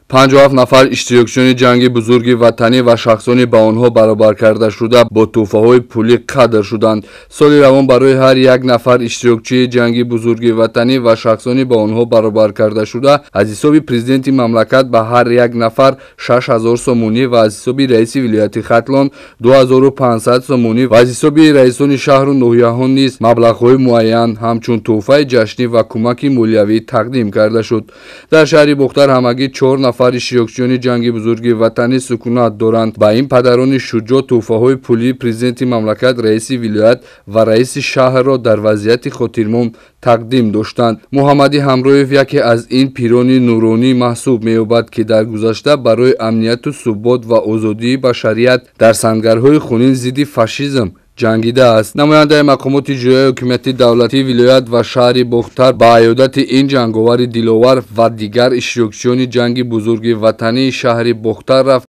57 нафар иштирокчиёни ҷанги Бузурги Ватанӣ ва шахсони ба онҳо баробаркардашуда бо тӯҳфаҳои пулӣ қадр шуданд. Соли равон барои ҳар як нафар иштирокчии ҷанги Бузурги Ватанӣ ва шахсони ба онҳо баробаркардашуда аз ҳисоби президенти мамлакат ба ҳар як нафар 6000 сомонӣ ва аз ҳисоби раиси вилояти Хатлон 2500 сомонӣ ва аз ҳисоби раисони шаҳру ноҳияҳо низ маблағҳои муайян ҳамчун тӯҳфаи ҷашнӣ ва кӯмаки молиявӣ тақдим карда шуд. Дар шаҳри Бохтар ҳамагӣ 4 нафар иштирокчиёни ҷанги Бузурги Ватанӣ сукунат доранд. Ба ин падарони шуҷоъ тӯҳфаҳои пулии президенти мамлакат, раиси вилоят ва раиси шаҳрро дар вазъияти хотирмон тақдим доштанд. Муҳаммади Ҳамроев яке аз ин пирони нуронӣ маҳсуб меёбад, ки дар гузашта барои амнияту субот ва озодии башарият дар сангарҳои хунин зидди фашизм ҷангидааст. Намояндаи мақомоти иҷроияи ҳокимияти давлатии вилоят ва шаҳри Бохтар ба аёдати ин ҷанговари диловар ва дигар иштирокчиёни ҷанги Бузурги Ватании шаҳри Бохтар рафт.